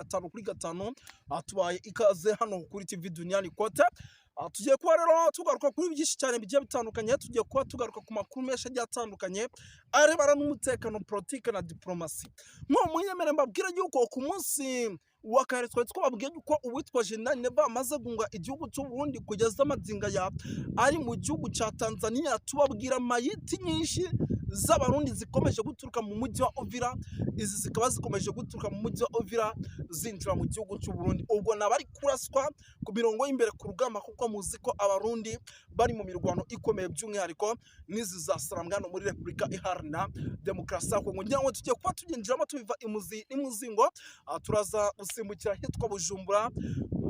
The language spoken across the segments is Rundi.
Gatanu kuri gatanu. Tubaye ikaze hano kuri TV Duniani Kote. Tugiye kuba rero tugaruka kuri byinshi cyane bigiye bitandukanye. Tugiye kuba tugaruka ku makuru menshi agiye atandukanye arebana n'umutekano, politike na diplomasi. Nko munyemere mbabwire yuko ku munsi wa kare twari twababwiye yuko uwitwa General Neva amaze guhunga igihugu cy'u Burundi kugeza amazinga ya ari mu gihugu cya Tanzania. Tubabwira mayiti nyinshi z'Abarundi zikomeje guturuka mu mujyi wa Uvira. Izi zikaba zikomeje guturuka mu mujyi wa Uvira zinjira mu gihugu cy'u Burundi. Ubwo nabari kuraswa ku mirongo y'imbere ku rugamba, kuko muzi ko Abarundi bari mu mirwano ikomeye, by'umwihariko n'izi za Sarambwe hano muri Repubulika Iharanira Demokarasi ya Kongo. Ngira ngo tugiye kuba tubyinjiramo tubiva imuzi n'imuzingo. Turaza gusimbukira ahitwa Bujumbura.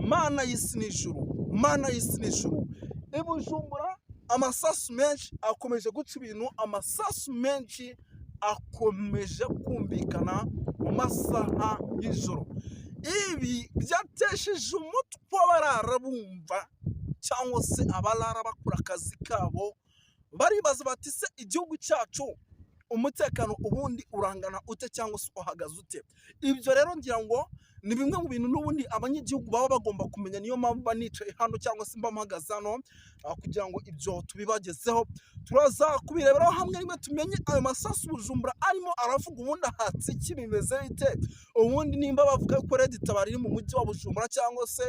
Mana y'isi n'ijuru, Mana y'isi n'ijuru! I Bujumbura amasasu menshi akomeje guca ibintu, amasasu menshi akomeje kumvikana mu masaha y'ijoro. Ibi byatesheje umutwe abarara bumva cyangwa se abarara bakora akazi kabo. Baribaza bati: "Se igihugu cyacu umutekano ubundi urangana ute cyangwa se uhagaze ute?" Ibyo rero ngira ngo ni bimwe mu bintu n'ubundi abanyagihugu baba bagomba kumenya. Niyo mpamvu mba nicaye hano cyangwa se mba mpagaze hano kugira ngo ibyo tubibagezeho. Turaza kubireberaho hamwe rimwe, tumenye ayo masasu Bujumbura arimo aravuga ubundi ahatse iki, bimeze bite ubundi, nimba bavuga ko Red Tabara iri mu mujyi wa Bujumbura cyangwa se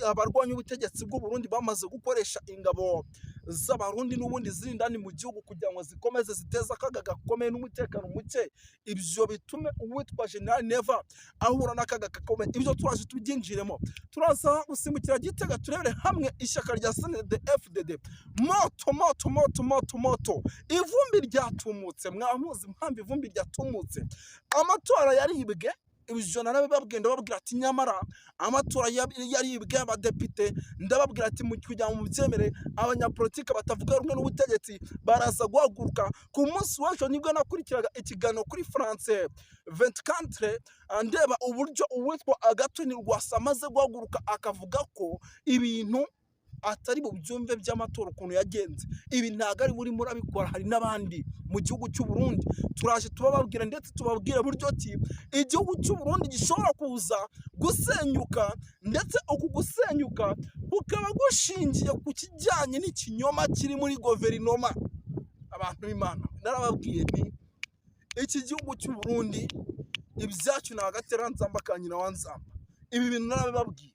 abarwanya ubutegetsi bw'u Burundi bamaze gukoresha ingabo z'Abarundi n'ubundi ziri indani mu gihugu kugira ngo zikomeze ziteze akaga gakomeye n'umutekano muke, ibyo bitume uwitwa General Neva ahura n'akaga gakomeye. Ibyo turaje tubyinjiremo. Turaza gusimbukira Gitega, turebere hamwe ishyaka rya CNDD FDD. Moto moto moto moto moto, ivumbi ryatumutse. Mwamuzi impamvu ivumbi ryatumutse? Amatora yaribwe. Ibyo narabibabwiye, ndababwira ati nyamara amatora yaribwe abadepite. Ndababwira ati kugira ngo mubyemere, abanyapolitike batavuga rumwe n'ubutegetsi baraza guhaguruka. Ku munsi w'ejo nibwo nakurikiraga ikiganiro kuri France 24, ndeba uburyo uwitwa Agathon Rwasa amaze guhaguruka akavuga ko ibintu atari bubyumve by'amatora ukuntu yagenze. Ibi ntabwo ari burimo urabikora, hari n'abandi mu gihugu cy'u Burundi. Turaje tubababwira, ndetse tubabwira buryo ki igihugu cy'u Burundi gishobora kuza gusenyuka, ndetse uku gusenyuka kukaba gushingiye ku kijyanye n'ikinyoma kiri muri guverinoma. Abantu b'Imana, narababwiye nti iki gihugu cy'u Burundi ibyacu ni agateranzamba ka nyina wa Nzamba. Ibi bintu narabibabwiye.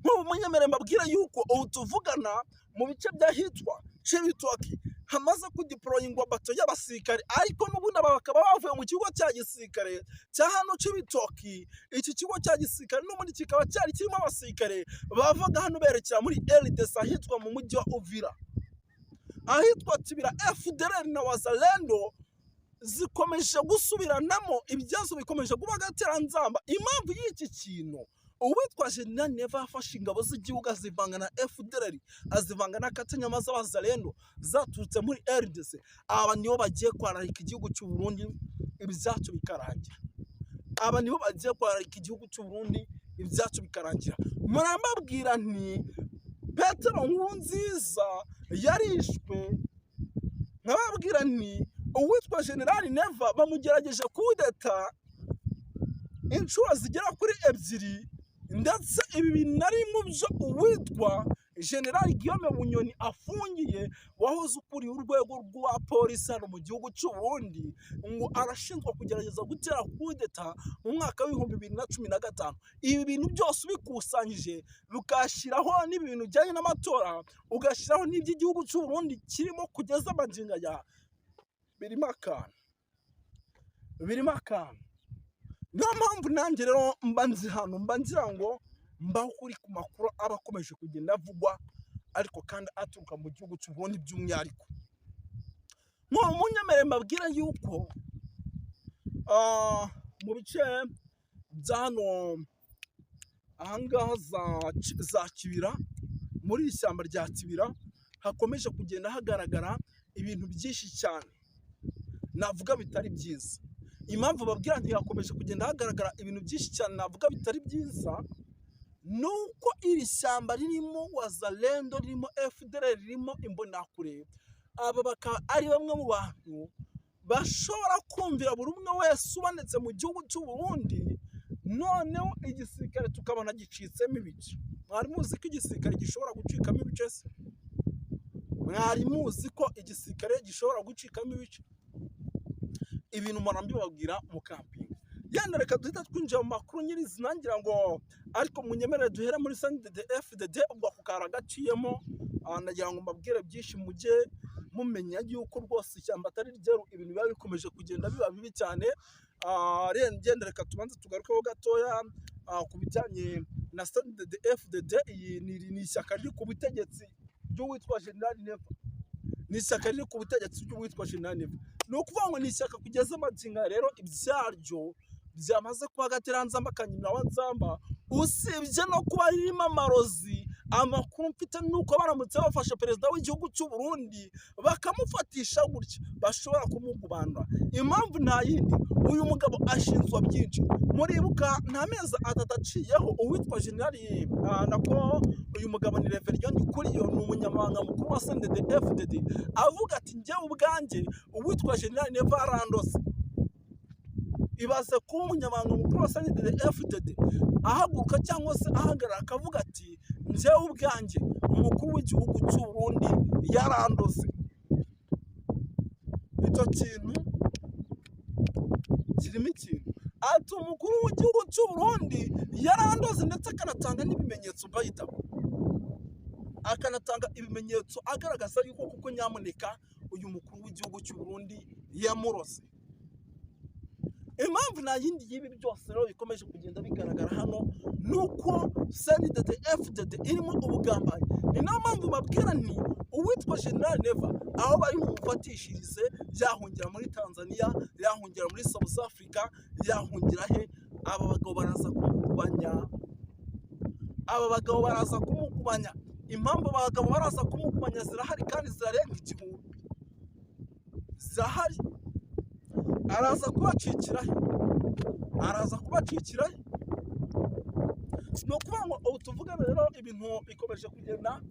Nk'ubu munyemere mbabwira yuko ubu tuvugana mu bice by'ahitwa Cibitoke hamaze kudeployingwa bato y'abasirikare, ariko n'ubundi aba bakaba bavuye mu kigo cya gisirikare cya hano Cibitoki. Iki kigo cya gisirikare n'ubundi kikaba cyari kirimo abasirikare bavaga hano berekera muri RDC, ahitwa mu mujyi wa Uvira, ahitwa Kibira. FDLR na Wazalendo zikomeje gusubiranamo, ibyazo bikomeje kuba agateranzamba. Impamvu y'iki kintu, uwitwa General Neva yafashe ingabo z'igihugu azivanga na FDLR, azivanga na Katanyama z'Abazalendo zaturutse muri RDC. Aba nibo bagiye kwararika igihugu cy'u Burundi, ibyacu bikarangira. Aba nibo bagiye kwararika igihugu cy'u Burundi, ibyacu bikarangira. Murambabwira nti Petero Nkurunziza yarishwe, nkababwira nti uwitwa General Neva bamugerageje kudeta inshuro zigera kuri ebyiri, ndetse ibi bintu ari mu byo uwitwa General Guillaume Bunyoni afungiye, wahoze ukuriye urwego rwa polisi hano mu gihugu cy'u Burundi, ngo arashinjwa kugerageza gutera kudeta mu mwaka w'2015. Ibi bintu byose ubikusanyije, bikashyiraho n'ibintu bijyanye n'amatora, ugashyiraho n'iby'igihugu cy'u Burundi kirimo kugeza amagingo aya, birimo akantu, birimo akantu. Niyo mpamvu nanjye rero mba nzi hano, mba ngira ngo mbaho kuri ku makuru aba akomeje kugenda avugwa, ariko kandi aturuka mu gihugu cy'u Burundi by'umwihariko. Nk'ubu munyemere mbabwira yuko mu bice bya hano ahangaha za Kibira, muri iri shyamba rya Kibira, hakomeje kugenda hagaragara ibintu byinshi cyane navuga bitari byiza. Impamvu babwira nti hakomeje kugenda hagaragara ibintu byinshi cyane navuga bitari byiza, ni uko iri shyamba ririmo Wazalendo, ririmo FDLR, ririmo Imbonerakure. Aba bakaba ari bamwe mu bantu bashobora kumvira buri umwe wese ubonetse mu gihugu cy'u Burundi. Noneho igisirikare tukabona gicitsemo ibice. Mwari muzi ko igisirikare gishobora gucikamo ibice se? Mwari muzi ko igisirikare gishobora gucikamo ibice? Ibintu mpora mbibabwira mukampinga. Yenda reka duhita twinjira mu makuru nyirizina, ngira ngo ariko munyemerere duhere muri CNDD FDD. Ubwo ako kari agaciyemo. Ndagira ngo mbabwire byinshi, mujye mumenya yuko rwose ishyamba atari ryeru, ibintu biba bikomeje kugenda biba bibi cyane. Rero ngenda reka tubanze tugarukeho gatoya ku bijyanye na CNDD FDD. Iyi ni ishyaka riri ku butegetsi ry'uwitwa General Neva. Ni ishyaka riri ku butegetsi ry'uwitwa General Neva. Ni ukuvuga ngo ni ishyaka kugeza amagingo rero ibyaryo byamaze kuba agateranzamba kanyina wa nzamba. Usibye no kuba ririmo amarozi, amakuru mfite ni uko baramutse bafashe perezida w'igihugu cy'u Burundi bakamufatisha gutya, bashobora kumugubana. Impamvu nta yindi, uyu mugabo ashinzwa byinshi. Muribuka nta mezi 3 aciyeho, uwitwa General, nako uyu mugabo ni Reverien Ndikuriyo, ni umunyamabanga mukuru wa CNDD FDD, avuga ati: "Njyewe ubwanjye uwitwa General Neva arandose." Ibaze kuba umunyamabanga mukuru wa CNDD FDD ahaguruka cyangwa se ahagarara akavuga ati: "Njyewe ubwanjye umukuru w'igihugu cy'u Burundi yarandose." Icyo kintu kirimo ikintu. Ati: "Umukuru w'igihugu cy'u Burundi yarandoze," ndetse akanatanga n'ibimenyetso, bayita akanatanga ibimenyetso agaragaza yuko kuko nyamuneka uyu mukuru w'igihugu cy'u Burundi yamuroze. Impamvu nta yindi y'ibi byose rero bikomeje kugenda bigaragara hano ni uko CNDD FDD irimo ubugambanyi. Ni nayo mpamvu babwira ni uwitwa General Neva, aho bari bumufatishirize, yahungira muri Tanzania, yahungira muri South Africa, yahungira he, aba bagabo baraza kumukubanya. Aba bagabo baraza kumukubanya. Impamvu abagabo baraza kumukubanya zirahari kandi zirarenga igihumbi, zirahari. Araza kubacikira he? Araza kubacikira he? Ni ukuvuga ngo ubu tuvugana rero ibintu bikomeje kugenda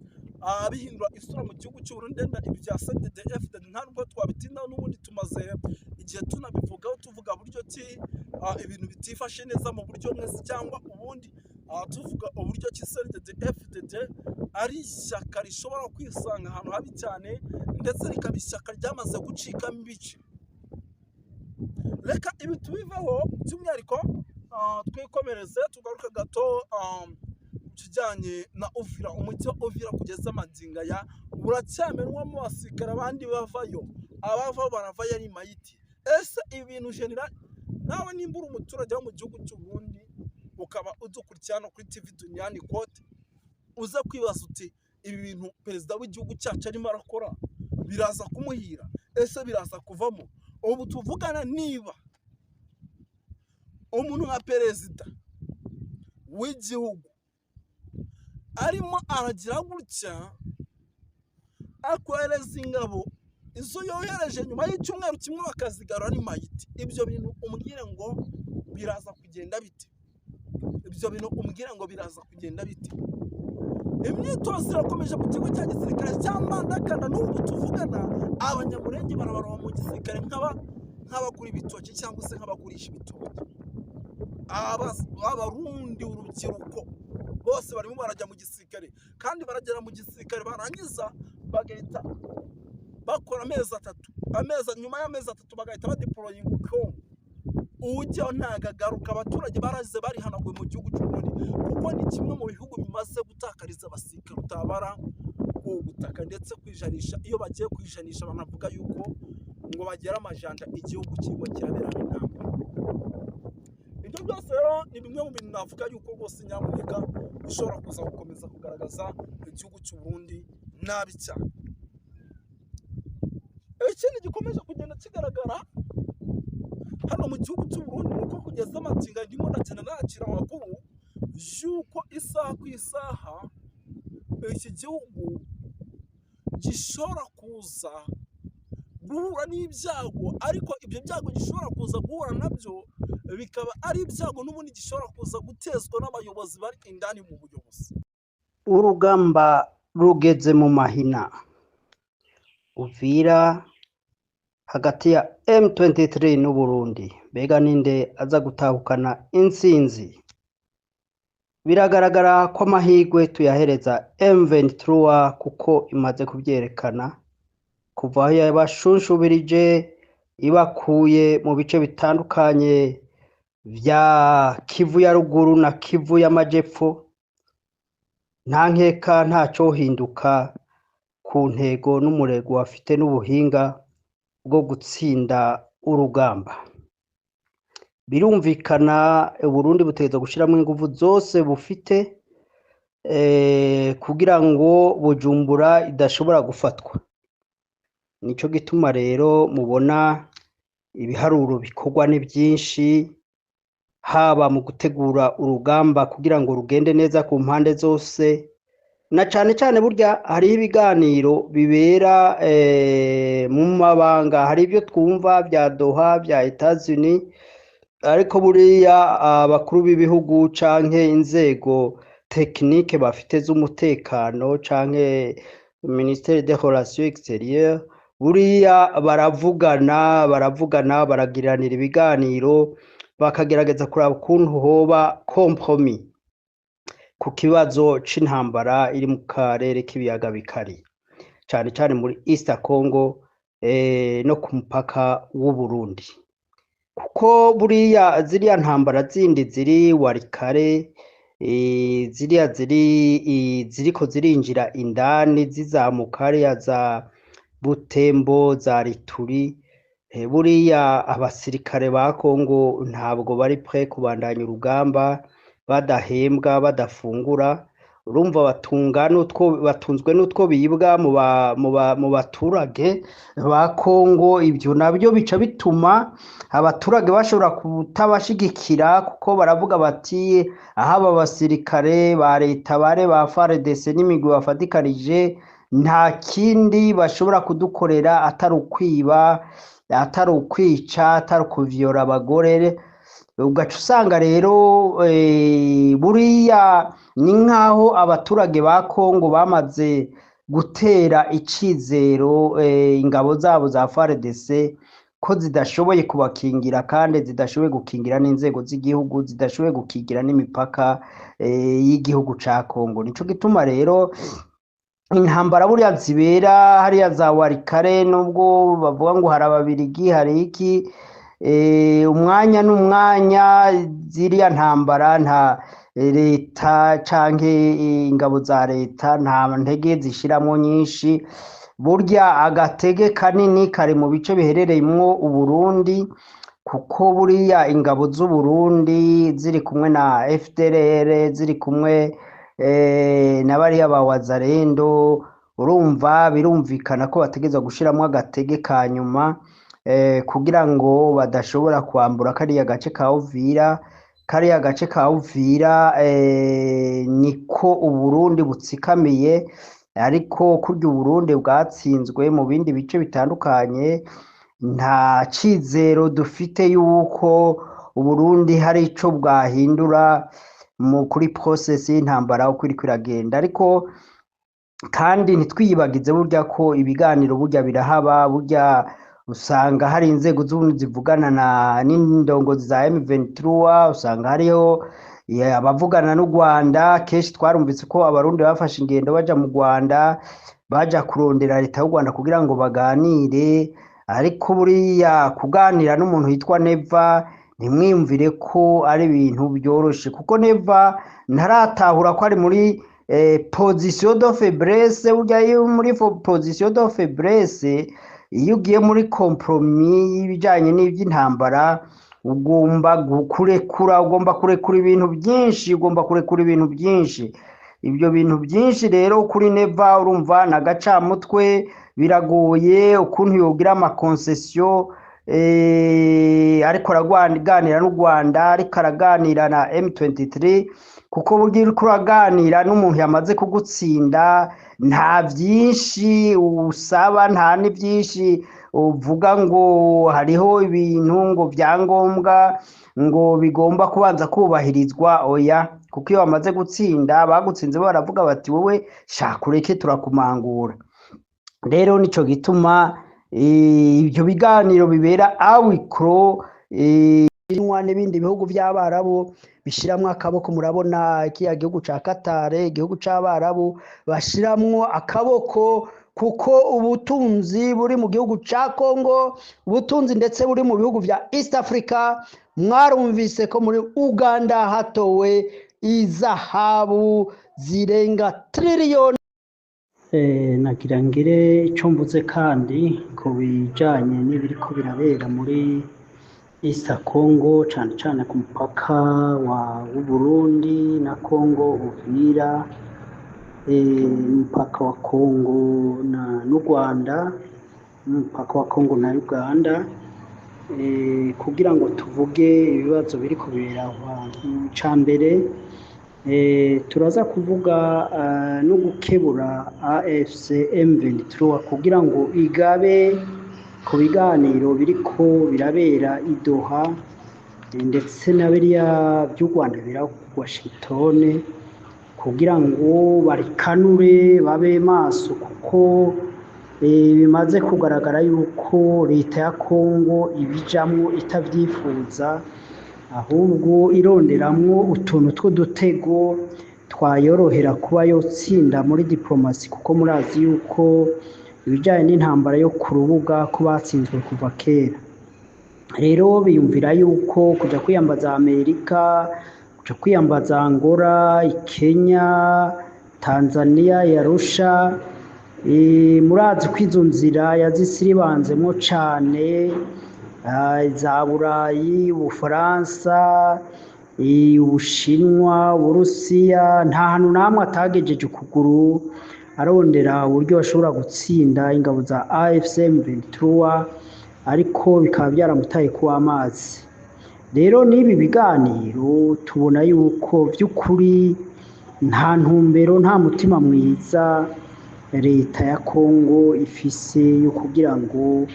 bihindura isura mu gihugu cy'u Burundi. Wenda ibi bya CNDD FDD nta nubwo twabitindaho, n'ubundi tumaze igihe tunabivugaho, tuvuga buryo ki ibintu bitifashe neza mu buryo bumwe se cyangwa ubundi, tuvuga uburyo ki CNDD FDD ari ishyaka rishobora kwisanga ahantu habi cyane, ndetse rikaba ishyaka ryamaze gucikamo ibice. Reka ibi tubiveho, by'umwihariko twikomereze, tugaruke gato ku kijyanye na Uvira. Umujyi wa Uvira kugeza magingo aya uracyamenwamo abasirikare, abandi bavayo, abavayo baravayo ari mayiti. Ese ibi bintu, general, nawe nimba uri umuturage wo mu gihugu cy'u Burundi ukaba udukurikira hano kuri TV Duniani Kote, uze kwibaza uti: "Ibi bintu perezida w'igihugu cyacu arimo arakora biraza kumuhira? Ese biraza kuvamo?" Ubu tuvugana, niba umuntu nka perezida w'igihugu arimo aragira gutya akohereza ingabo, izo yohereje nyuma y'icyumweru kimwe bakazigarura ari mayiti, ibyo bintu umbwire ngo biraza kugenda bite? Ibyo bintu umbwire ngo biraza kugenda bite? Imyitozo irakomeje mu kigo cya gisirikare cya Mbandakana. N'ubu tuvugana Abanyamurenge barabarwa mu gisirikare nk'abagura ibitoki cyangwa se nk'abagurisha ibitoki. Abarundi, urubyiruko bose barimo barajya mu gisirikare, kandi baragera mu gisirikare barangiza bagahita bakora amezi 3, amezi nyuma y'amezi 3 bagahita badeployinga Kongo. Ujyaho ntabwo agaruka. Abaturage baraze barihanaguye mu gihugu cy'u Burundi, kuko ni kimwe mu bihugu bimaze gutakariza abasirikare utabara ku butaka, ndetse kwijanisha, iyo bagiye kwijanisha banavuga yuko ngo bagera amajanja igihugu kirimo kiraberamo intambara. Ibyo byose rero ni bimwe mu bintu navuga yuko rwose nyamuneka bishobora kuza gukomeza kugaragaza igihugu cy'u Burundi nabi cyane. Ikindi gikomeje kugenda kigaragara hano mu gihugu cy'u Burundi ni uko kugeza amagingo ndimo ndagenda nakira amakuru y'uko isaha ku isaha iki gihugu gishobora kuza guhura n'ibyago, ariko ibyo byago gishobora kuza guhura nabyo bikaba ari ibyago n'ubundi gishobora kuza gutezwa n'abayobozi bari indani mu buyobozi. Urugamba rugeze mu mahina. Uvira hagati ya M23 n'Uburundi. Mbega ninde aza gutahukana intsinzi? Biragaragara ko amahirwe tuyahereza M23 kuko imaze kuvyerekana kuva aho yabashunshubirije ibakuye mu bice bitandukanye vya Kivu ya ruguru na Kivu y'amajepfo. Nta nkeka ntacohinduka ku ntego n'umurego bafite n'ubuhinga bwo gutsinda urugamba. Birumvikana Uburundi butegerezwa gushiramwo inguvu zose bufite kugira ngo Bujumbura idashobora gufatwa. Nico gituma rero mubona ibiharuro bikorwa ni vyinshi, haba mu gutegura urugamba kugira ngo rugende neza ku mpande zose, na cane cane burya hariho ibiganiro bibera mu mabanga. Hari ivyo twumva vya Doha, vya Etats-Unis, ariko buriya abakuru b'ibihugu canke inzego technique bafite z'umutekano canke ministère des relations extérieures, buriya baravugana, baravugana, baragiranira ibiganiro, bakagerageza kuraba ukuntu hoba compromis ku kibazo c'intambara iri mu karere k'ibiyaga bikari, cane cane muri East Congo no ku mupaka w'Uburundi. Kuko buriya ziriya ntambara zindi ziri Walikale, ziriya ziri ziriko zirinjira indani zizamuka hariya za Butembo, za Rituri, buriya abasirikare ba Congo ntabwo bari prêts kubandanya urugamba badahembwa, badafungura. Urumva batunga n'utwo batunzwe n'utwo bibwa mu baturage ba Congo. Ivyo nabyo bica bituma abaturage bashobora kutabashigikira, kuko baravuga bati: "Aho aba basirikare ba leta bare ba FARDC n'imigwi bafatikanije nta kindi bashobora kudukorera atari ukwiba, atari ukwica, atari ukuvyora abagore." Ugaca usanga rero buriya ni nk'aho abaturage ba Congo bamaze gutera icizero ingabo zabo za FARDC ko zidashoboye kubakingira, kandi zidashoboye gukingira n'inzego z'igihugu, zidashoboye gukingira n'imipaka y'igihugu ca Congo. Nico gituma rero intambara buriya zibera hariya za Walikale, nubwo bavuga ngo hari Ababirigi, hari iki, umwanya n'umwanya ziriya ntambara nta leta canke ingabo za leta nta ntege zishiramwo nyinshi. Burya agatege kanini kari mu bice biherereyemwo Uburundi, kuko buriya ingabo z'Uburundi ziri kumwe na FDLR, ziri kumwe na bariya ba Wazalendo, urumva birumvikana ko bategerezwa gushiramwo agatege ka nyuma kugira ngo badashobora kwambura kariya gace ka Uvira. Kariya gace ka Uvira niko Uburundi butsikamiye, ariko kurya Uburundi bwatsinzwe mu bindi bice bitandukanye, nta cizero dufite yuko Uburundi hari ico bwahindura mu kuri process y'intambara uko iriko iragenda. Ariko kandi ntitwiyibagize burya ko ibiganiro burya birahaba. Burya usanga hari inzego z'ubundi zivugana na n'indongozi za M23, usanga hariho abavugana n'u Rwanda. Kenshi twarumvise ko Abarundi bafashe ingendo baja mu Rwanda, baja kurondera leta y'u Rwanda kugira ngo baganire. Ariko buriya kuganira n'umuntu yitwa Neva, ntimwiyumvire ko ari ibintu byoroshe, kuko Neva ntaratahura ko ari muri position de faiblesse. Burya iyo muri position de faiblesse, iyo ugiye muri compromis y'ibijanye n'ivy'intambara, ugomba kurekura, ugomba kurekura ibintu byinshi, ugomba kurekura ibintu byinshi. Ibyo bintu byinshi rero kuri Neva urumva na gacamutwe, biragoye ukuntu yogira ama concessions ariko araganira n'u Rwanda, ariko araganira na M23, kuko burya uriko uraganira n'umuntu yamaze kugutsinda nta byinshi usaba, nta n'ibyinshi uvuga ngo hariho ibintu ngo byangombwa ngo bigomba kubanza kubahirizwa. Oya, kuko iyo bamaze gutsinda, bagutsinze baravuga bati: "Wowe shaka ureke turakumangura." Rero nico gituma ibyo biganiro bibera awikro. Ubushinwa n'ibindi bihugu vy'Abarabu bishiramwo akaboko. Murabona kiriya gihugu ca Qatar, igihugu c'Abarabu, bashiramwo akaboko kuko ubutunzi buri mu gihugu ca Congo, ubutunzi ndetse buri mu bihugu vya East Africa. Mwarumvise ko muri Uganda hatowe izahabu zirenga triliyoni. Nagira ngire ico mvuze kandi ku bijanye n'ibiriko birabera muri East Congo, cane cane ku mupaka w'Uburundi na Congo, Uvira, umupaka wa Congo n'u Rwanda, n'umupaka wa Congo na Uganda, kugira ngo tuvuge ibibazo biri kubera aho hantu. Ica mbere, turaza kuvuga no gukebura AFC M23 kugira ngo igabe ku biganiro biriko birabera i Doha, ndetse na biriya by'u Rwanda bira Washington, kugira ngo barikanure, babe maso, kuko bimaze kugaragara yuko leta ya Congo ibijamwo itavyifuza, ahubwo ironderamwo utuntu tw'udutego twayorohera kuba yotsinda muri diplomasi, kuko murazi yuko ibijanye n'intambara yo ku rubuga ko batsinzwe kuva kera. Rero biyumvira yuko kuja kwiyambaza Amerika, kuja kwiyambaza Angola, Kenya, Tanzania, Yarusha, murazi ko izo nzira yazisiribanzemwo cane, za Burayi, Ubufaransa, Ubushinwa, Uburusiya, nta hantu namwe atagejeje ukuguru arondera uburyo bashobora gutsinda ingabo za AFC M23, ariko bikaba byaramutaye kuba amazi. Rero n'ibi biganiro tubona yuko vy'ukuri nta ntumbero, nta mutima mwiza leta ya Congo ifise yo kugira ngo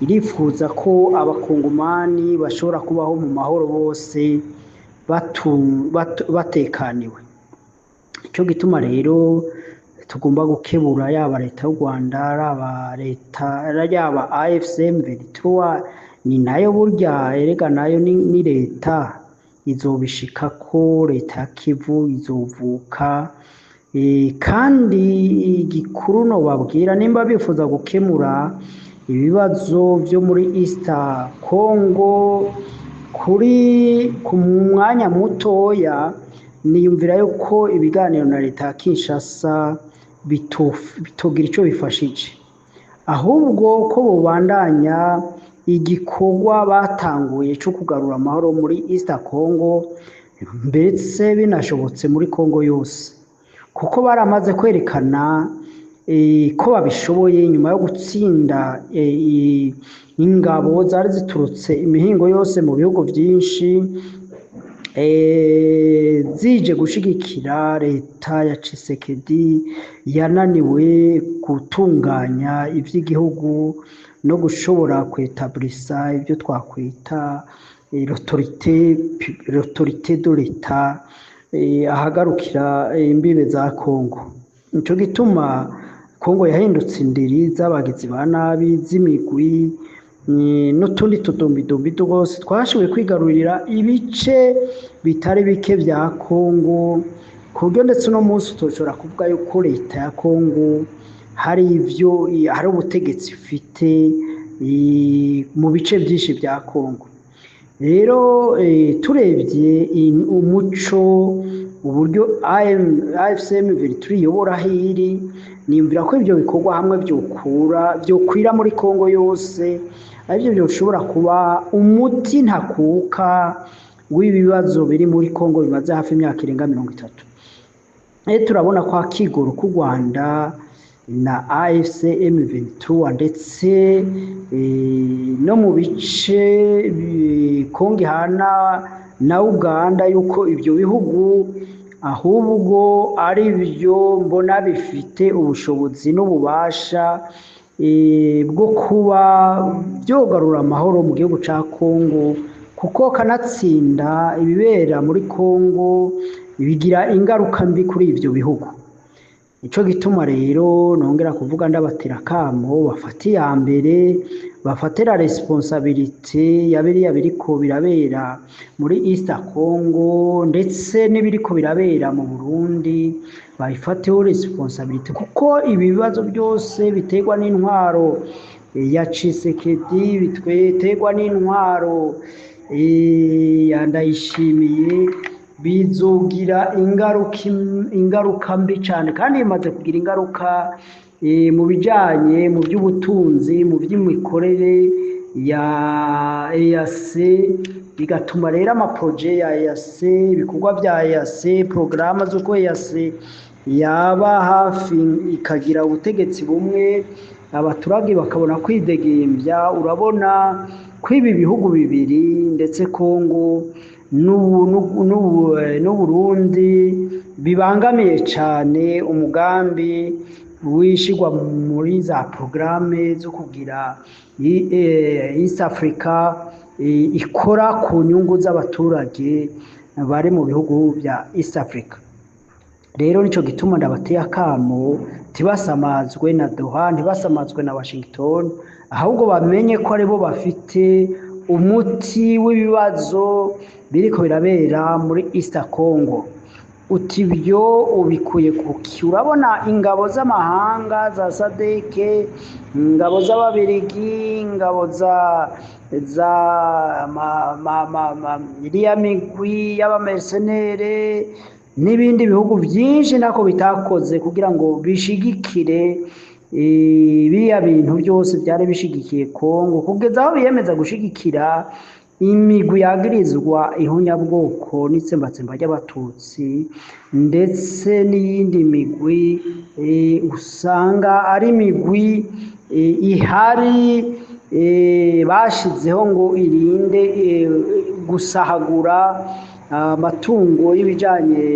irifuza ko abakongomani bashobora kubaho mu mahoro bose batekaniwe. Ico gituma rero tugomba gukebura yaba leta y'u Rwanda, yaba leta, yaba AFC M23, ni nayo burya erega nayo ni leta izobishikako, leta ya Kivu izovuka. Kandi igikuru nobabwira, nimba bifuza gukemura ibibazo vyo muri East Congo kuri ku mwanya mutoya, niyumvira yuko ibiganiro na leta ya Kinshasa bitogira ico bifashije, ahubwo ko bobandanya igikorwa batanguye co kugarura amahoro muri East Congo, mbese binashobotse muri Congo yose, kuko baramaze kwerekana ko babishoboye nyuma yo gutsinda ingabo zari ziturutse imihingo yose mu bihugu vyinshi, zije gushigikira leta ya Tshisekedi yananiwe gutunganya ivy'igihugu no gushobora kwetablisa ibyo twakwita l'autorité de l'État, ahagarukira imbibe za Congo. Nico gituma Congo yahindutse indiri z'abagizi ba nabi, z'imigwi n'utundi tudumbidumbi twose twashoboye kwigarurira ibice bitari bike vya Congo, ku buryo ndetse uno munsi utoshobora kuvuga yuko leta ya Congo hari ivyo hari ubutegetsi ifite mu bice vyinshi vya Congo. Rero turebye umuco uburyo AFC M23 iyobora aho iri, niyumvira ko ivyo bikorwa hamwe vyokwira muri Congo yose, arivyo vyoshobora kuba umuti ntakuka w'ibibazo biri muri Congo bimaze hafi imyaka irenga 30. Turabona ko akigoro k'u Rwanda na AFC M23 ndetse no mu bice Congo ihana na Uganda, yuko ivyo bihugu ahubwo ari byo mbona bifite ubushobozi n'ububasha bwo kuba vyogarura amahoro mu gihugu ca Congo, kuko kanatsinda ibibera muri Congo bigira ingaruka mbi kuri ivyo bihugu. Ico gituma rero nongera kuvuga ndabatera akamo bafate iya mbere bafate la responsabilité ya biriya biriko birabera muri East Congo ndetse n'ibiriko birabera mu Burundi, babifateho responsabilité, kuko ibi bibazo byose biterwa n'intwaro ya Tshisekedi, biterwa n'intwaro ya Ndayishimiye, bizogira ingaruka mbi cyane, kandi bimaze kugira ingaruka mu bijanye mu by'ubutunzi, mu by'imikorere ya EAC, bigatuma rero amaproje ya EAC, ibikorwa bya EAC, porogaramu z'uko EAC yaba hafi ikagira ubutegetsi bumwe, abaturage bakabona kwidegembya. Urabona ko ibi bihugu bibiri ndetse Kongo n'Uburundi bibangamiye cyane umugambi wishigwa muri za porogaramu zo kugira East Africa ikora ku nyungu z'abaturage bari mu bihugu bya East Africa. Rero nico gituma ndabateye akamo, ntibasamazwe na Doha, ntibasamazwe na Washington, ahubwo bamenye ko aribo bafite umuti w'ibibazo biriko birabera muri East Congo. Uti ibyo ubikuye kuki? Urabona ingabo z'amahanga za SADC, ingabo z'Ababirigi, ingabo za iriya migwi y'abamercenere n'ibindi bihugu byinshi ntako bitakoze kugira ngo bishigikire biriya bintu byose byari bishigikiye Kongo, kugeza aho biyemeza gushigikira imigwi yagirizwa ihunyabwoko n'itsembatsemba ry'Abatutsi, ndetse n'iyindi migwi usanga ari imigwi ihari bashizeho ngo irinde gusahagura amatungo y'ibijanye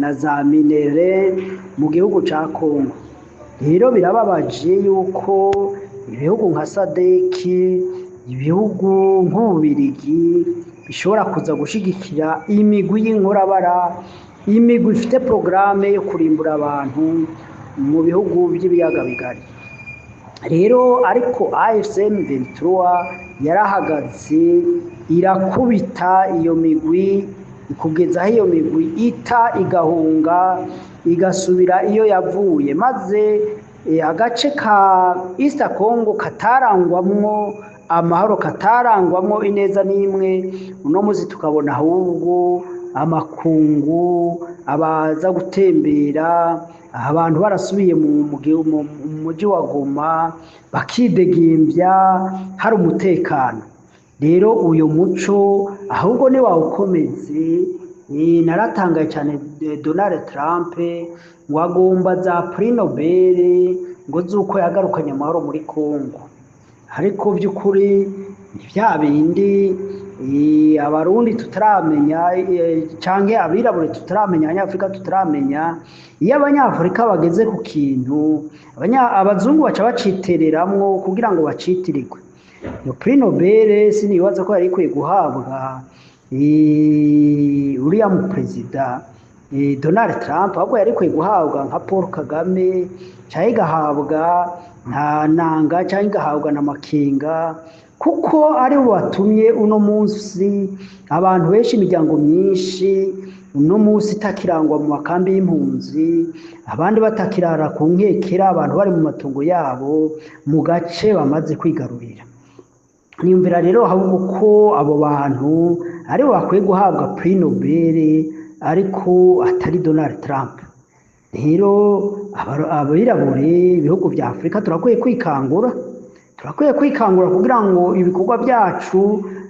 na za minere mu gihugu ca Kongo. Rero birababaje yuko ibihugu nka SADC, ibihugu nk'Ububirigi bishobora kuza gushigikira imigwi y'inkorabara, imigwi ifite porogaramu yo kurimbura abantu mu bihugu by'ibiyaga bigari. Rero ariko AFC M23 yarahagaze irakubita iyo migwi, kugeza aho iyo migwi ita igahunga igasubira iyo yavuye, maze agace ka East Congo katarangwamwo amahoro, katarangwamwo ineza n'imwe, uno munsi tukabona ahubwo amakungu abaza gutembera, abantu barasubiye mu mujyi wa Goma bakidegembya, hari umutekano. Rero uyu muco ahubwo ni wawukomeze. Naratangaye cyane Donald Trump ngo agomba za Prix Nobel ngo z'uko yagarukanye amahoro muri Kongo, ariko by'ukuri ni bya bindi Abarundi tutaramenya, canke abirabure tutaramenya, Abanyafurika tutaramenya. Iyo Abanyafurika bageze ku kintu, abazungu baca bacitereramwo kugira ngo bacitirirwe. Iyo Prix Nobel sinibaza ko yari ikwiye guhabwa uriya mu perezida Donald Trump, ahubwo yari ikwiye guhabwa nka Paul Kagame, canke igahabwa nka Nanga, canke igahabwa na Makenga, kuko ari bo batumye uno munsi abantu benshi, imiryango myinshi uno munsi itakirangwa mu makambi y'impunzi, abandi batakirara ku nkekera, abantu bari mu matongo yabo mu gace bamaze kwigarurira. Niyumvira rero ahubwo ko abo bantu aribo bakwiye guhabwa Prix Nobel, ariko atari Donald Trump. Rero abirabure, ibihugu bya Afurika turakwiye kwikangura, turakwiye kwikangura kugira ngo ibikorwa byacu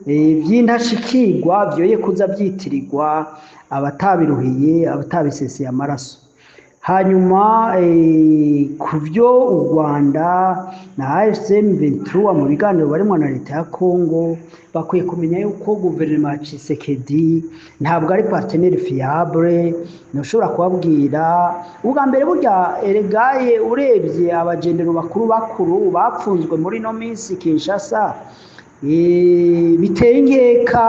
by'indashikirwa byoye kuza byitirirwa abatabiruhiye, abatabiseseye amaraso. Hanyuma ku byo u Rwanda na AFC M23 mu biganiro barimo na leta ya Kongo, bakwiye kumenya yuko guverinoma ya Tshisekedi ntabwo ari partenaire fiable. Ntushobora kubabwira ubwa mbere burya eregaye, urebye abagendero bakuru bakuru bapfunzwe muri no minsi Kinshasa, biteye inkeka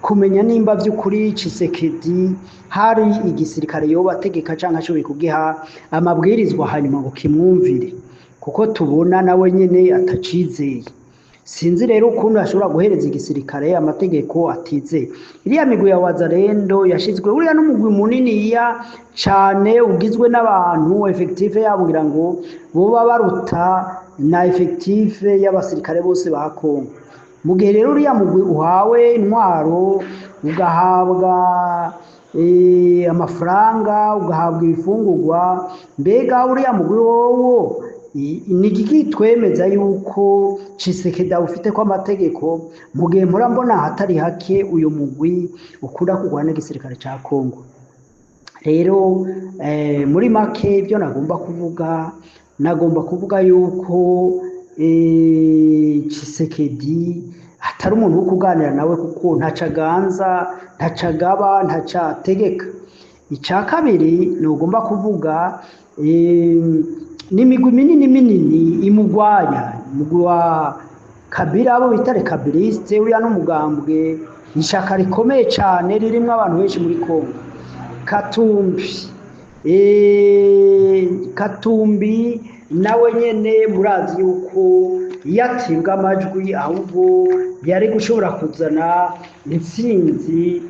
kumenya nimba by'ukuri Tshisekedi hari igisirikare yoba ategeka canke ashoboye kugiha amabwirizwa hanyuma ngo kimwumvire, kuko Kuko tubona nawe nyene atacizeye. Sinzi rero ukuntu ashobora guhereza igisirikare amategeko atizeye. Iriya migwi ya Wazalendo yashizwe, uriya n'umugwi muniniya cane ugizwe n'abantu, effectif yabo ngira ngo boba baruta na effectif y'abasirikare bose ba Kongo. Mu gihe rero uriya mugwi uhawe intwaro, ugahabwa amafaranga, ugahabwa ibifungurwa, mbega uriya mugwi wowo ni igiki twemeza yuko Tshisekedi awufite ko amategeko, mu gihe mpora mbona ahatari hake uyu mugwi ukunda kurwana n'igisirikare ca Kongo? Rero muri make, ibyo nagomba kuvuga yuko Tshisekedi atari umuntu wo kuganira nawe, kuko ntaco aganza, ntaco agaba, ntaco ategeka. Ica kabiri nugomba kuvuga, n'imigwi minini minini imugwanya. Umugwi wa Kabila, abo bita les kabilistes, uriya n'umugambwe, ishaka rikomeye cane ririmwo abantu benshi muri Kongo. Katumbi nawe nyene murazi yuko iyo atibwa amajwi, ahubwo yari gushobora kuzana intsinzi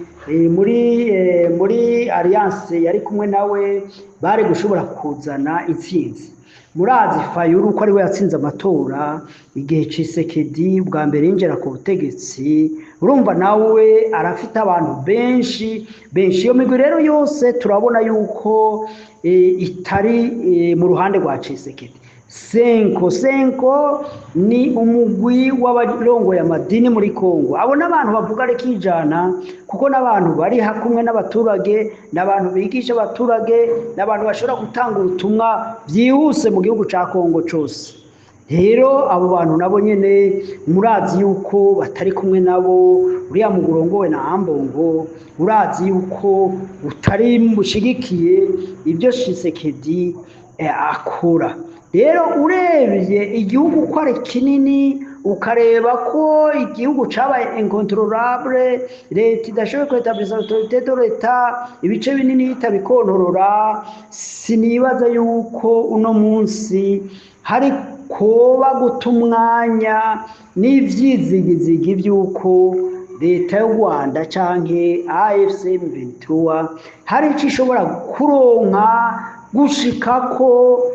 muri alliance yari kumwe nawe, bari gushobora kuzana intsinzi. Murazi Fayulu ko ari we yatsinze amatora igihe Tshisekedi bwa mbere yinjira ku butegetsi. Urumva nawe arafite abantu benshi benshi. Iyo migwi rero yose turabona yuko itari mu ruhande rwa Tshisekedi. CENCO, CENCO ni umugwi w'abarongoye amadini muri Kongo. Abo n'abantu bavuga rikijana, kuko n'abantu bari kumwe n'abaturage, n'abantu bigisha abaturage, n'abantu bashobora gutanga ubutumwa byihuse mu gihugu ca Kongo cose. Rero abo bantu nabo nyene murazi yuko batari kumwe nabo. Uriya mugwi urongowe na Ambongo, urazi yuko utari bushigikiye ibyo Tshisekedi akora. Rero urebye igihugu ko ari kinini, ukareba ko igihugu cabaye incontrôlable, leta idashoboye kwétablissa autorité de l'État, ibice binini itabikontorora, sinibaza yuko uno munsi hari koba guta umwanya n'ivyizigizigi vy'uko leta y'u Rwanda canke AFC M23 hari ico ishobora kuronka gushikako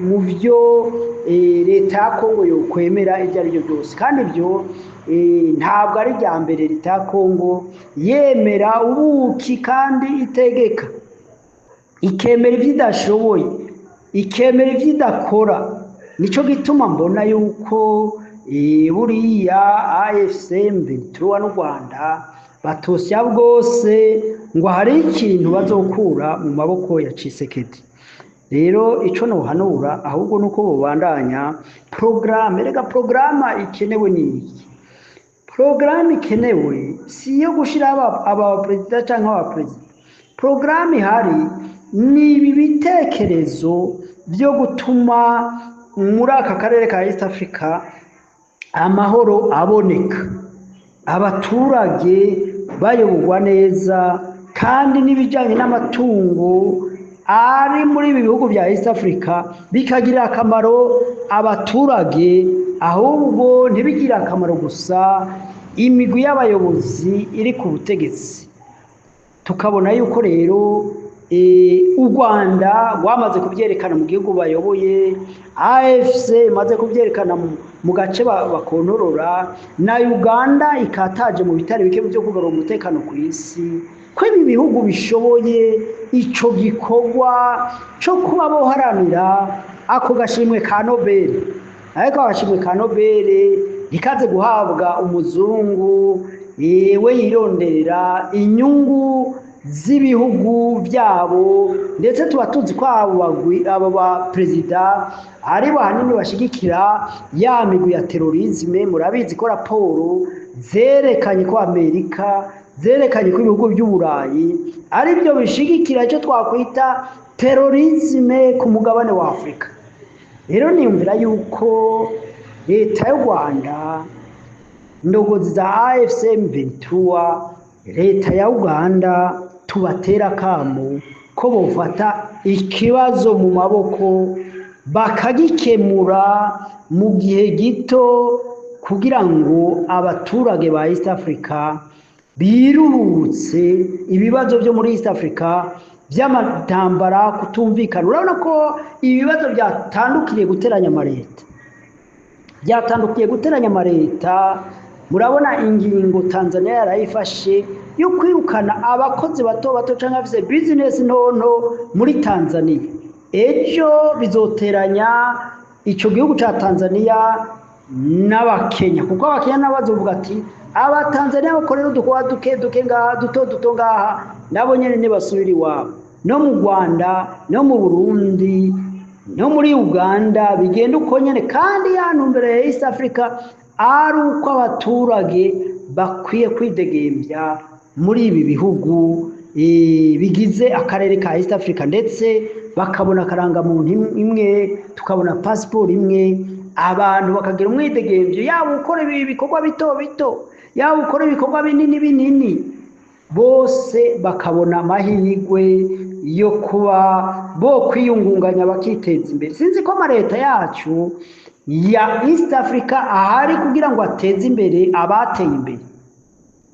mu vyo leta ya Kongo yokwemera ibyo ari byo byose. Kandi ibyo ntabwo ari irya mbere leta ya Kongo yemera ubuki kandi itegeka, ikemera ibyo idashoboye, ikemera ibyo idakora. Nico gituma mbona yuko buriya AFC M23 n'u Rwanda batosya bwose ngo hari ikintu bazokura mu maboko ya Tshisekedi. Rero ico nohanura ahubwo nuko bobandanya programme. Rega programme ikenewe ni iki? Programme ikenewe si iyo gushira aba perezida canke aba perezida. Programme ihari ni ibi bitekerezo byo gutuma muri aka karere ka East Africa amahoro aboneka, abaturage bayoborwa neza, kandi n'ibijyanye n'amatungo ari muri ibi bihugu bya East Africa bikagirira akamaro abaturage, ahubwo ntibigire akamaro gusa imigwi y'abayobozi iri ku butegetsi. Tukabona yuko rero u Rwanda rwamaze kubyerekana mu gihugu bayoboye, AFC imaze kubyerekana mu gace bakontorora, na Uganda ikataje mu bitari bike byo kugarura umutekano ku isi, ko ibi bihugu bishoboye ico gikorwa co kuba boharanira ako gashimwe ka Nobel. Ariko agashimwe ka Nobel ntikaze guhabwa umuzungu we yironderera inyungu z'ibihugu byabo. Ndetse tuba tuzi ko abo bagwi, abo ba perezida ari bo ahanini bashigikira ya migwi ya terrorisme. Murabizi ko raporo zerekanye ko Amerika, zerekanye ko ibihugu by'Uburayi ari byo bishigikira icyo twakwita terrorisme ku mugabane wa Afurika. Rero niyumvira yuko leta y'u Rwanda, indongozi za AFC M23, leta ya Uganda, tubatera akamo ko bofata ikibazo mu maboko. Bakagikemura mu gihe gito kugira ngo abaturage ba East Africa biruhutse ibibazo byo muri East Africa by'amatambara, kutumvikana. Urabona ko ibibazo byatandukiriye guteranya amaleta, byatandukiye guteranya amaleta. Murabona ingingo Tanzania yarayifashe yo kwirukana abakozi bato bato cyangwa bafise business ntonto muri Tanzania. Ejo bizoteranya ico gihugu ca Tanzania n'Abakenya, kuko Abakenya nabo bazovuga ati: "Abatanzania bakorera udukorwa duke duke ngaha, duto duto ngaha, nabo nyene ntibasubira iwabo." No mu Rwanda, no mu Burundi, no muri Uganda bigenda uko nyene. Kandi ya ntumbero ya East Africa ari uko abaturage bakwiye kwidegembya muri ibi bihugu bigize akarere ka East Africa, ndetse bakabona akarangamuntu imwe, tukabona pasiporo imwe, abantu bakagira umwidegembyo, yaba ukora ibi bikorwa bito bito, yaba ukora ibikorwa binini binini, bose bakabona amahirwe yo kuba bo kwiyungunganya bakiteza imbere. Sinzi ko amaleta yacu ya East Africa ahari kugira ngo ateze imbere abateye imbere.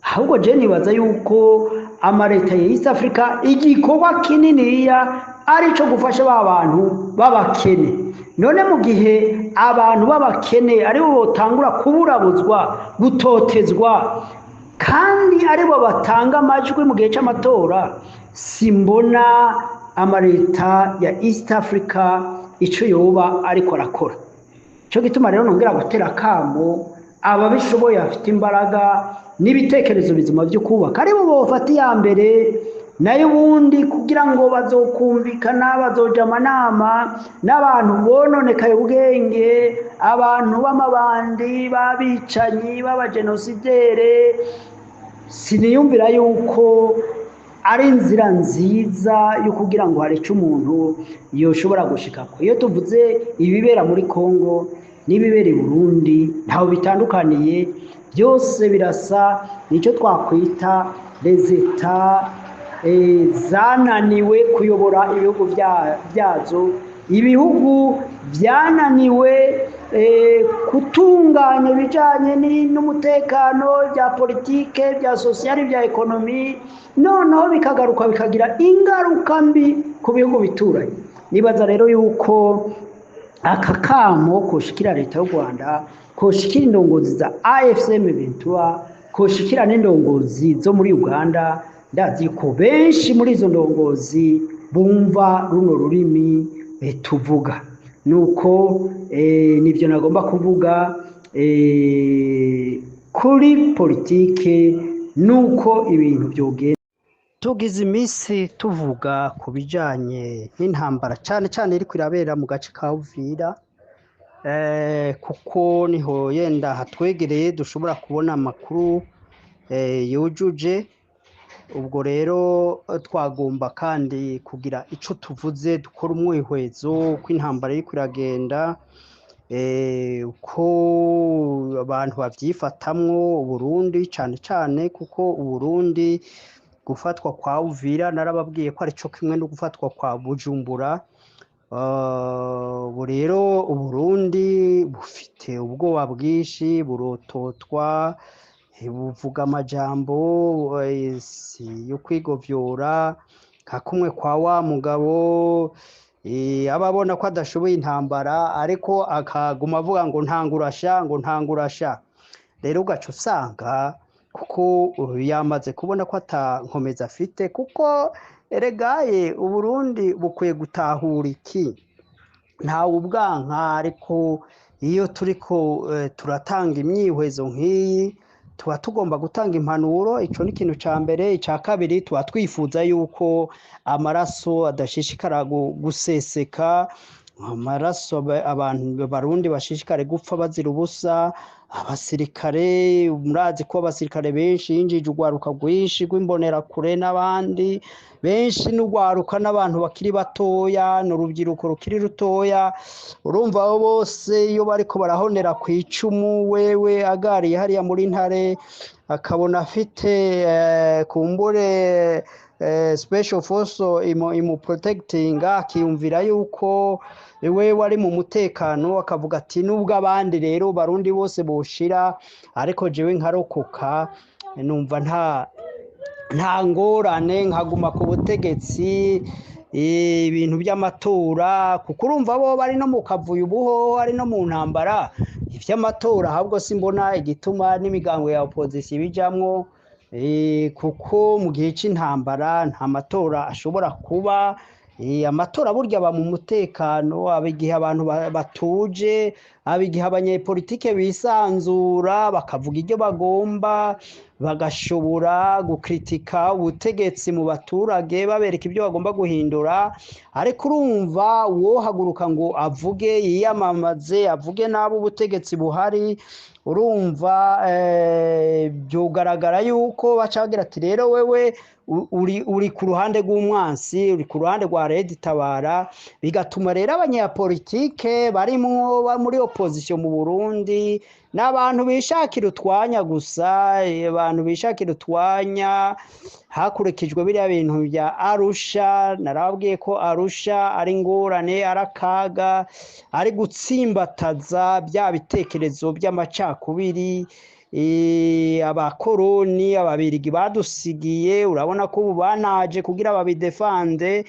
Ahubwo je nibaza yuko amaleta ya East Africa igikorwa kininiya ari ico gufasha ba bantu b'abakene. None mu gihe abantu b'abakene aribo botangura kuburabuzwa, gutotezwa, kandi aribo batanga amajwi mu gihe c'amatora, simbona amaleta ya East Africa ico yoba ariko arakora. Ico gituma rero nongera gutera akamo ababishoboye, bafite imbaraga n'ibitekerezo bizima byo kubaka, aribo bofata iya mbere. Nayo ubundi kugira ngo bazokumvikana, bazoja amanama n'abantu bononekaye ubwenge, abantu b'amabandi, b'abicanyi, b'abajenosidere, siniyumvira yuko ari inzira nziza yo kugira ngo hari ico umuntu yoshobora gushikako. Iyo tuvuze ibibera muri Kongo n'ibibera i Burundi, ntaho bitandukaniye, byose birasa. Nicyo twakwita les États zananiwe kuyobora ibihugu byazo, ibihugu byananiwe gutunganya ibijyanye n'umutekano, bya politike, bya sociale, bya économie, noneho bikagaruka bikagira ingaruka mbi ku bihugu bituranye. Nibaza rero yuko aka kamo koshikira leta y'u Rwanda, koshikira indongozi za AFC M23, koshikira n'indongozi zo muri Uganda. Ndazi ko benshi muri izo ndongozi bumva runo rurimi tuvuga. Nuko nibyo nagomba kuvuga kuri politike nuko ibintu byogenda. Tugize iminsi tuvuga ku bijanye n'intambara, cane cane iriko irabera mu gace ka Uvira, kuko niho yenda hatwegereye dushobora kubona amakuru yujuje. Ubwo rero twagomba kandi kugira ico tuvuze, dukora umwihwezo uko intambara iriko iragenda, uko abantu bavyifatamwo, Uburundi cane cane, kuko Uburundi gufatwa kwa Uvira narababwiye ko arico kimwe no gufatwa kwa Bujumbura. Ubu rero Uburundi bufite ubwoba bwinshi, burototwa, buvuga amajambo si yo kwigovyora, nka kumwe kwa wa mugabo aba abona ko adashoboye intambara, ariko akaguma avuga ngo ntangurasha, ngo ntangurasha. Rero ugaca usanga kuko yamaze kubona ko ata nkomezi afite, kuko eregaye Uburundi bukwiye gutahura iki: ntawe ubwanka, ariko iyo turiko turatanga imyihwezo nk'iyi, tuba tugomba gutanga impanuro. Ico ni ikintu ca mbere. Ica kabiri, tuba twifuza yuko amaraso adashishikara guseseka, amaraso abantu Barundi bashishikare gupfa bazira ubusa. Abasirikare, murazi ko abasirikare benshi yinjije urwaruka rwinshi rw'imbonerakure n'abandi benshi, n'urwaruka n'abantu bakiri batoya, n'urubyiruko rukiri rutoya. Urumva abo bose iyo bariko barahonera ku icumu, wewe agariye hariya muri Ntare. akabona afite kumbure special force imu protectinga, akiyumvira yuko we wari mu mutekano, akavuga ati nubwo abandi rero Barundi bose boshira, ariko jewe nkarokoka, numva nta ngorane, nkaguma ku butegetsi. Ibintu by'amatora, kuko urumva bo bari no mu kavuyo ubuho, ari no mu ntambara, ivy'amatora ahubwo simbona igituma n'imigango ya opposition bijamwo, kuko mu gihe c'intambara nta matora ashobora kuba. Amatora burya aba mu mutekano, aba igihe abantu batuje, aba igihe abanyepolitike bisanzura bakavuga ibyo bagomba, bagashobora gukritika ubutegetsi mu baturage, babereka ibyo bagomba guhindura. Ariko urumva uwohaguruka ngo avuge, yiyamamaze, avuge nabi ubutegetsi buhari, urumva byogaragara yuko baca bagira ati rero wewe uri ku ruhande rw'umwansi, uri ku ruhande rwa Red Tabara. Bigatuma rero abanyapolitike barimwo muri opposition mu Burundi n'abantu bishakira utwanya gusa, abantu bishakira utwanya hakurikijwe biriya bintu bya Arusha. Narababwiye ko Arusha ari ingorane, ari akaga, ari gutsimbataza bya bitekerezo by'amacakubiri abakoroni Ababirigi badusigiye. Urabona ko ubu banaje kugira babidefande.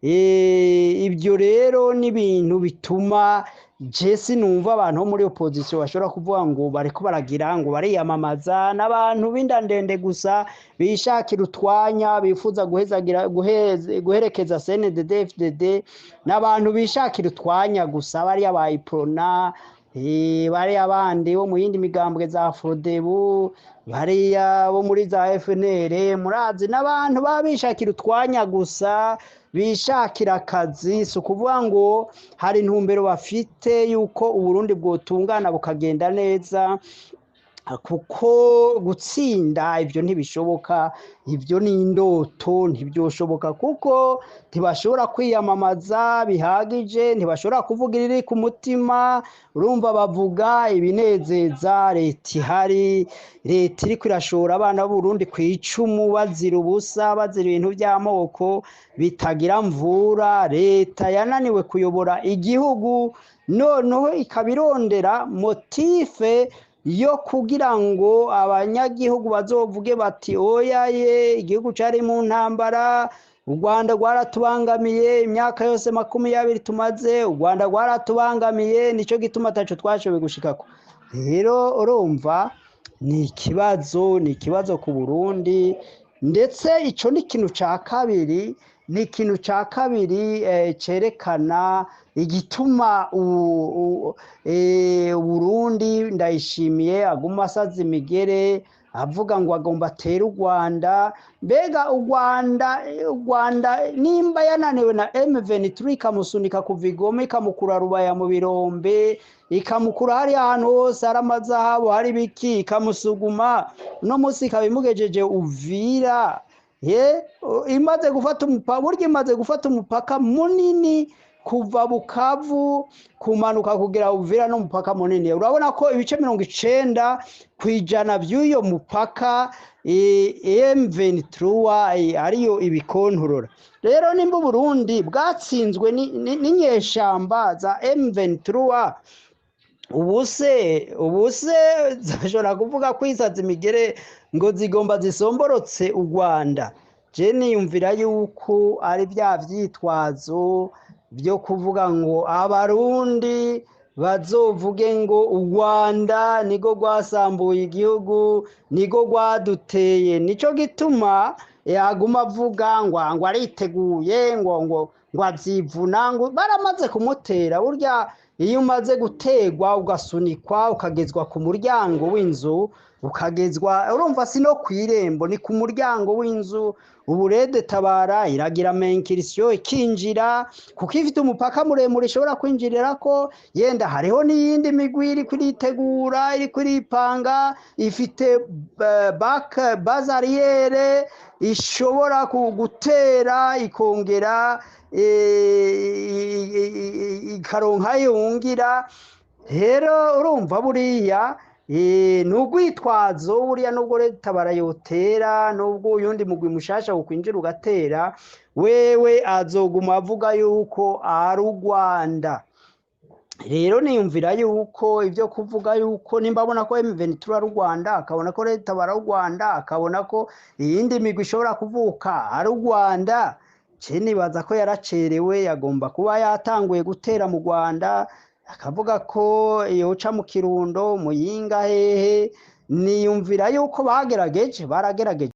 Ibyo rero ni ibintu bituma je sinumva abantu bo muri opposition bashobora kuvuga ngo bariko baragira ngo bariyamamaza. N'abantu b'inda ndende gusa bishakira utwanya, bifuza guhezagira guherekeza CNDD FDD, n'abantu bishakira utwanya gusa, bariya ba Uprona, bariya bandi bo mu yindi migambwe za Frodebu, bariya bo muri za FNL, murazi n'abantu baba bishakira utwanya gusa, bishakira akazi. Si ukuvuga ngo hari intumbero bafite yuko Uburundi bwotungana bukagenda neza, kuko gutsinda ibyo ntibishoboka, ibyo ni indoto, ntibyoshoboka, kuko ntibashobora kwiyamamaza bihagije, ntibashobora kuvuga iriri ku mutima. Urumva bavuga ibinezeza leta ihari, leta iriko irashora abana b'Uburundi ku icumu bazira ubusa, bazira ibintu by'amoko bitagira mvura. Leta yananiwe kuyobora igihugu, noneho ikaba irondera motif yo kugira ngo abanyagihugu bazovuge bati oya ye, igihugu cari mu ntambara, u Rwanda rwaratubangamiye imyaka yose 20 tumaze, u Rwanda rwaratubangamiye, nico gituma ataco twashoboye gushikako. Rero urumva ni ikibazo, ni ikibazo ku Burundi. Ndetse ico ni ikintu ca kabiri, ni ikintu ca kabiri cerekana igituma Burundi Ndayishimiye aguma asaza imigere, avuga ngo agomba atere u Rwanda. Mbega u Rwanda nimba yananiwe na M23, ikamusunika kuva i Goma, ikamukura Rubaya mu birombe, ikamukura hariya ahantu hose hari amazahabu, hari ibiki, ikamusuguma, uno munsi ikaba imugejeje Uvira, ye imaze gufata umupaka, burya imaze gufata umupaka munini kuva Bukavu kumanuka kugera Uvira, n'umupaka munini. Urabona ko ibice 90% by'uyo mupaka M23 ariyo ibikontorora. Rero nimba Uburundi bwatsinzwe n'inyeshamba za M23, ubuse zashobora kuvuga kwisaza imigere ngo zigomba zisomborotse u Rwanda? Je niyumvira yuko ari bya vyitwazo byo kuvuga ngo Abarundi bazovuge ngo u Rwanda niko rwasambuye igihugu, niko rwaduteye. Nico gituma yaguma avuga ngo ariteguye, ngo azivuna, ngo baramaze kumutera. Burya iyo umaze gutegwa, ugasunikwa, ukagezwa ku muryango w'inzu, ukagezwa, urumva si no ku irembo, ni ku muryango w'inzu. Ubu Red Tabara iragira incursion ikinjira, kuko ifite umupaka muremure ishobora kwinjirira ko yenda. Hariho n'iyindi migwi iri kuritegura, iri kuripanga, ifite base arrière ishobora gutera, ikongera ikaronka yungira. Rero urumva buriya Ni urwitwazo buriya. Nubwo leta barayotera, nubwo uyundi mugwi mushasha wokwinjira ugatera, wewe azoguma avuga yuko ari u Rwanda. Rero niyumvira yuko ibyo kuvuga yuko nimba abona ko M23 ari u Rwanda, akabona ko leta bara u Rwanda, akabona ko iyindi migwi ishobora kuvuka ari u Rwanda, ce nibaza ko yaracerewe. Yagomba kuba yatanguye gutera mu Rwanda, akavuga ko yoca mu Kirundo, Muyinga, hehe. Niyumvira yuko bagerageje, baragerageje.